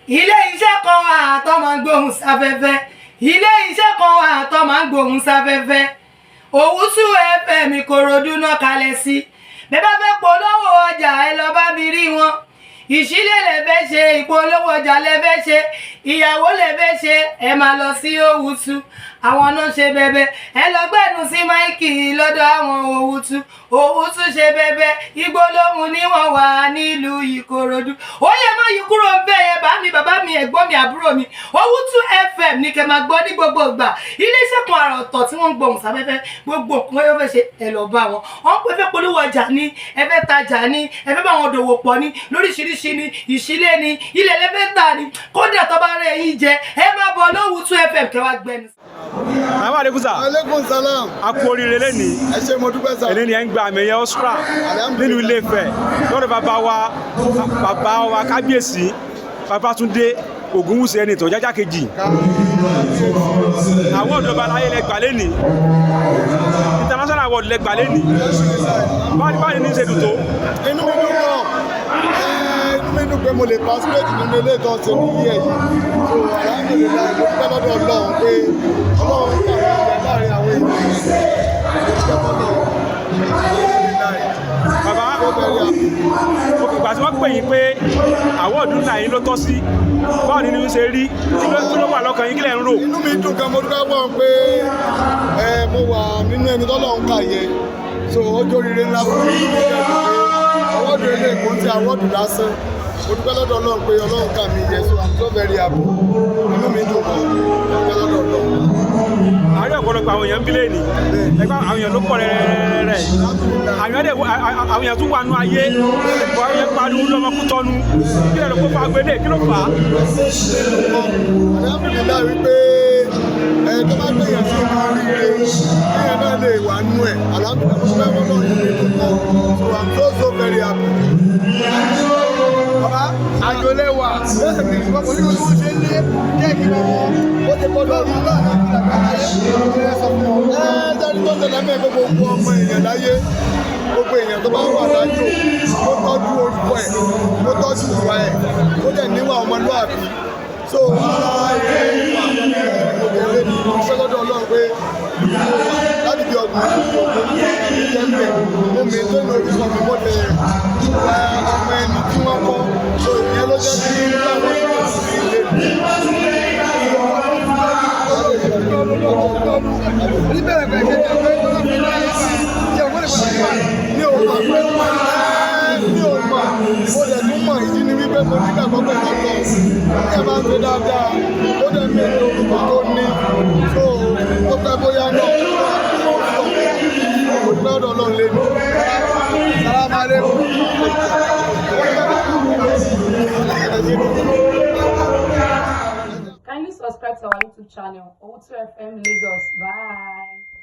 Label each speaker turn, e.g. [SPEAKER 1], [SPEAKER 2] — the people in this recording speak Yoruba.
[SPEAKER 1] Ilé iṣẹ́ kan wà tó máa ń gbóhùn sáfẹ́fẹ́. Ilé iṣẹ́ kan wà tó máa ń gbóhùn sáfẹ́fẹ́. Òwúsù FM, Ìkòròdú náà kalẹ̀ sí. Bẹ́ẹ̀ bá fẹ́ polówó ọjà, ẹ lọ bá mi rí wọn. Ìṣílẹ̀ lẹ fẹ́ ṣe, ìpolówó ọjà lẹ fẹ́ ṣe, ìyàwó lẹ fẹ́ ṣe, ẹ máa lọ sí Òwúsù. Àwọn náà ṣe bẹbẹ. Ẹ lọ gbẹnu sí mic lọ́dọ̀ àwọn Òwúsù. Òwúsù ṣe bẹbẹ. Igbó lóhùn ní wọ́n wà nílùú Ìkòròdú. Ó yẹ má yí kúrò ń bẹ́ẹ̀ yẹn. Bá mi, bàbá mi, ẹ̀gbọ́n mi, àbúrò mi, Òwúsù FM ní kẹ́ máa gbọ́ ní gbogbo ìgbà. Iléeṣẹ́ kan àrà ọ̀tọ̀ tí wọ́n ń gbóhùn sáfẹ́fẹ́. Gbogbo nǹkan yóò fẹ́ ṣe, ẹ lọ bá wọn. Wọ́n pẹ́ fẹ́ polówó ọjà ní, ẹ fẹ́ tajà ní, ẹ fẹ́ bá wọn dòwò pọ̀ ní lóríṣiríṣi ní, ìṣílẹ̀ ní, ilẹ̀ lẹ́fẹ́ tà ní, kódà tó bá rẹ̀ yín jẹ, ẹ máa bọ̀ lówùtú FM kẹ́ wá gbẹnu.
[SPEAKER 2] Àwọn àdékùn sà.
[SPEAKER 3] Aleykum salam.
[SPEAKER 2] A kú oríire lẹ́nìí.
[SPEAKER 3] Ẹ ṣé, mo dúpẹ́ sà.
[SPEAKER 2] Èní ni ẹ ń gba àmì ẹ̀yẹ Oscar nínú Ilé Ifẹ̀ lọ́dọ̀ bàbá wa, bàbá wa kábíyèsí Babátúndé Ògúnwùsì Ẹnìtàn Ọ̀jájá kejì. Àwọn ọ̀dọ́ balayé lẹ gbà lẹ́nìí, international award lẹ gbà lẹ́nìí. Báwo ni ní ṣe dùn tó?
[SPEAKER 3] Inú mi dùn gan. Inú mi dùn pé mo lè participate nínú ilé ìtàn ṣe ní yíyẹ yìí. So alhamdulillahi, mo dúpẹ́ lọ́dọ̀ Ọlọ́run pé Ọlọ́run kà mí yẹ láàrin àwọn èèyàn. Mo dúpẹ́ fọ́lọ́run. Alhamdulillahi.
[SPEAKER 2] Bàbá,
[SPEAKER 3] So very happy.
[SPEAKER 2] ìgbà tí wọ́n pè yín pé award ńlá yín ló tọ́ sí, báwo ni ní ṣe rí? Kí ló wà lọ́kàn yín? Kí lẹ̀ ń rò?
[SPEAKER 3] Inú mi dùn gan. Mo dúpẹ́ fún pé ẹ mo wà nínú ẹni tọ́lọ́run kà yẹ. So ó jó rire ńlá fún mi. Inú mi dẹ̀ dùn pé award ilé kò ń ṣe award lásán. Mo dúpẹ́ lọ́dọ̀ Ọlọ́run pé Ọlọ́run kà mí yẹ. So I'm so very happy. Inú mi dùn gan. Mo dúpẹ́ lọ́dọ̀ Ọlọ́run.
[SPEAKER 2] Àárẹ̀ ọ̀pọ̀lọpọ̀ àwọn èèyàn ń bílẹ̀ ní ẹgbẹ́, àwọn èèyàn ló pọ̀ rẹ́rẹ́rẹ́rẹ́. Àwọn èèyàn tún wà nú ayé, àwọn èèyàn pariwo lọ́mọ kú tọ́nu. Kí lè lọ kó fa agbélé? Kí ló fà á?
[SPEAKER 3] Alhamdulillahi wípé ẹ tó bá gbèyàn sí nǹkan oríire, kéèyàn náà lè wà nú ẹ̀. Alhamdulillahi, mo dúpẹ́ fọ́lọ́run. Inú mi dùn gan. So I'm so so very happy.
[SPEAKER 4] Bàbá, àjò lẹ́wà bẹ́ẹ̀ ni, ṣùgbọ́n kò ní kí wọ́n ṣe ń lé jẹ́ kí wọ́n ó ti bọ́ lórí náà láti dàgbà láyé ẹ sọ fún wọn.
[SPEAKER 3] Ẹ sẹ́ni tó ṣẹlẹ̀ mẹ́, gbogbo ọmọ èèyàn láyé, gbogbo èèyàn tó bá wà lájò, kó tọ́jú orúkọ ẹ̀, kó tọ́jú ìwà ẹ̀, kó dẹ̀ níwà ọmọlúàbí. So ara ìwà mo tẹ̀lé ní iṣẹ́ lọ́dọ̀ Ọlọ́run pé mo wà láti bí 30 ọdún, orúkọ mi jẹ́ ń bẹ̀, mo mi tó ní orúkọ mi, mo dẹ̀ wá ọmọ ẹni tí wọ́n kọ́. So ìyẹn ló jẹ́ kí láwọn tó sí ilé mi.
[SPEAKER 4] Oníbẹ̀rẹ̀ pẹ̀lú ẹgbẹ́ tó lọ́ fi láyé ṣe òun lè padà wá.
[SPEAKER 3] Mi ò mọ̀, mi ò mọ̀. Mo dẹ̀ tún mọ̀. Ìdí ni wípé mo nígbàgbọ́ pẹ̀lú Ọlọ́run tí ẹ bá ń ṣe dáadáa, ó dẹ̀ mi ètò orúkọ tó ní. So ó pẹ́ bóyá náà, mo dúpẹ́ ọ̀dọ̀ Ọlọ́run lé mi.
[SPEAKER 4] Salaam aleykum.
[SPEAKER 3] Ẹ ṣé.
[SPEAKER 5] Kindly subscribe to our YouTube channel, Owutu FM Lagos. Bye.